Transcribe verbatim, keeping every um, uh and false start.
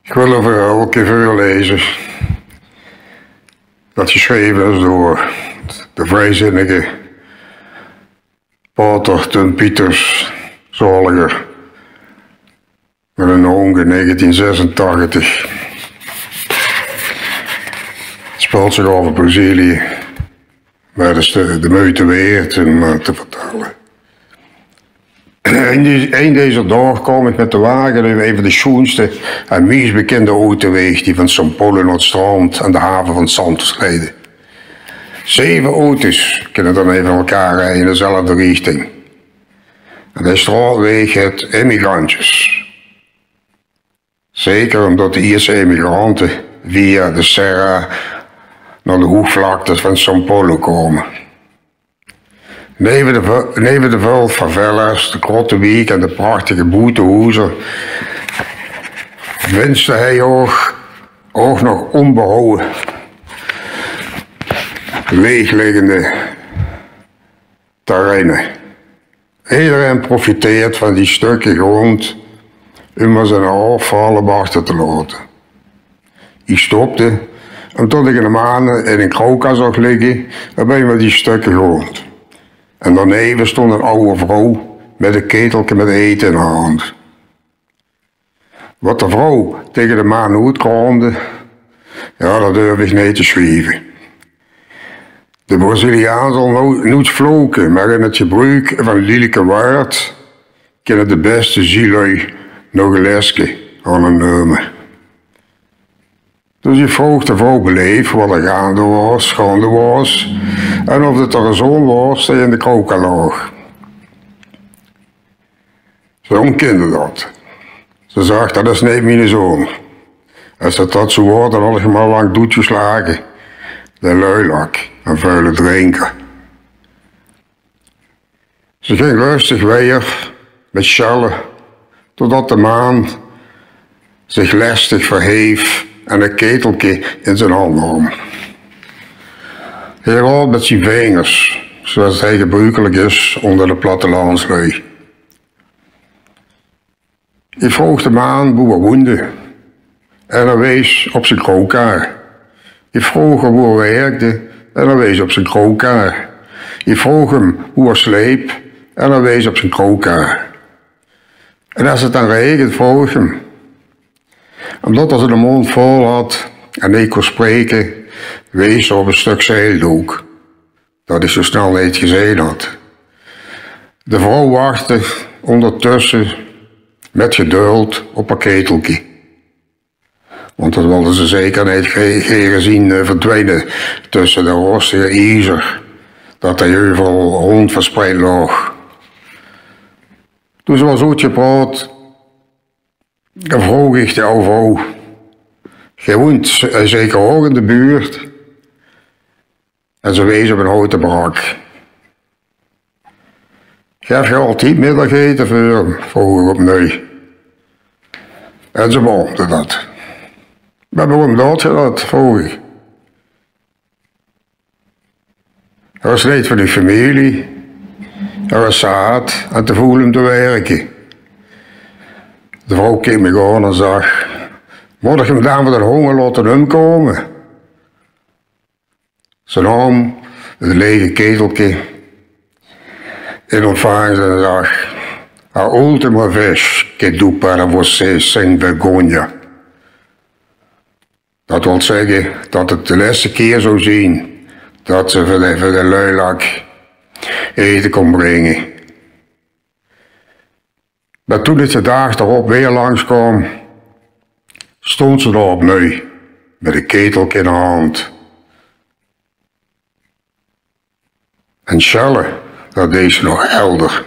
Ich wil ein verhäölke veurlaeze dat gesjreve is door de vrijzinnige pater Tun Pieters, zaoliger, mit ein óngeval in negentien zesentachtig. 't Speelt zich aaf in Brazilië, mer 't is de, de meujte waerd óm, eh, te vertèlle. Ein, ein dezer daog kaom ich mit de wage euver ein van de sjoenste en meis bekinde autowaeg die van São Paulo nao 't strand en de have van Santos leidde. Zeve auto's kinne dan euver elkaar rieje in dezelfde richting. En de straotwaeg haet Imigrantes. Zeker ómdat de ierste immigrante via de Serra nao de hoegvlaktes van São Paulo kome. Neve de, ve- neve de väöl favelas, de krotte wiek en de prachtige boetehoezer vinjs se hie ouch, ouch nog ónbehouwe, leegliggende terreine. Ederein profiteert van die stökker grónd óm mer zien aafval op achter te laote. Ich stopde, ómdat ich eine maan in ein kroka zoog ligke op ein van die stökker grónd. En daoneve stóng ein aw vrouw mit ein ketelke mit aete in häör hand. Wat de vrouw taenge de maan oetkraomde, jao, dat durf ich neet te sjrieve. De Braziliaan zal noe- noets vloke, mer in 't gebruuk van lielike wäörd kinne de bèste ziellui nog ein leske aan häöm numme. Dus ich vroog de vrouw beleef wat d'r gaande waas, gaande waas en of 't häöre zoon waas dae in de kroka loog. Ze óntkinde dat. Ze zag: "Dat is neet miene zoon. Es dat, dat zoe waor, dan had ich 'm al lang doedgeslage. De luilak, ein vuile drinker." Ze ging röstig wiejer mit sjelle, totdat de maan zich lestig verheef en ein ketelke in zien hand naom. Hae raod mit zien vingers, zoewie 't hie gebrukelik is ónger de plattelanjslui. Ich vroog de maan boe 'r woende en hae wees op zien kroka. Ich vroog 'm boe 'r wirkde en hae wees op zien kroka. Ich vroog 'm boe 'r sleep en hae wees op zien kroka. En es 't dan raegende, vroog ich 'm, ómdat 'r ziene móndj vol had en neet kós spraeke, wees 'r op ein stök zeildook dat ich zoe snel neet gezeen had. De vrouw wachde óngertösse mit geduld op häör ketelke. Want dat wilde ze zeker neet ge- gaer zeen, eh, verdwiene tösse de rostige iezer dat hie euveral rónd verspreid loog. Toen ze waas oetgepraot, dan vroog ich de aw vrouw: "Geer woent z- zeker ouch in de buurt?" En ze wees op ein houte barak. "Gaef geer altied middagete veur häöm?" vroog ich opnui. En ze beäömde dat. "Mer waorom doot geer dat?" vroog ich. "Hae is neet van uch femilie. Hae is zaat en te voel óm te wirke." De vrouw keek mich aan en zag: "Mót ich 'm dan van d'n hónger laote ómkómme?" Ze naom 't lege ketelke in óntvangs en zag: "A última vez que dou para você sem vergonha." Dat wil zègke dat 't de lèste kier zou zeen dat ze veur de, veur de luilak ete kós bringe. Mer toen ich de daag d'rop weer langs kaom, stóng ze dao opnui mit ein ketelke in häör hand. En sjelle, dat deej ze nog helder.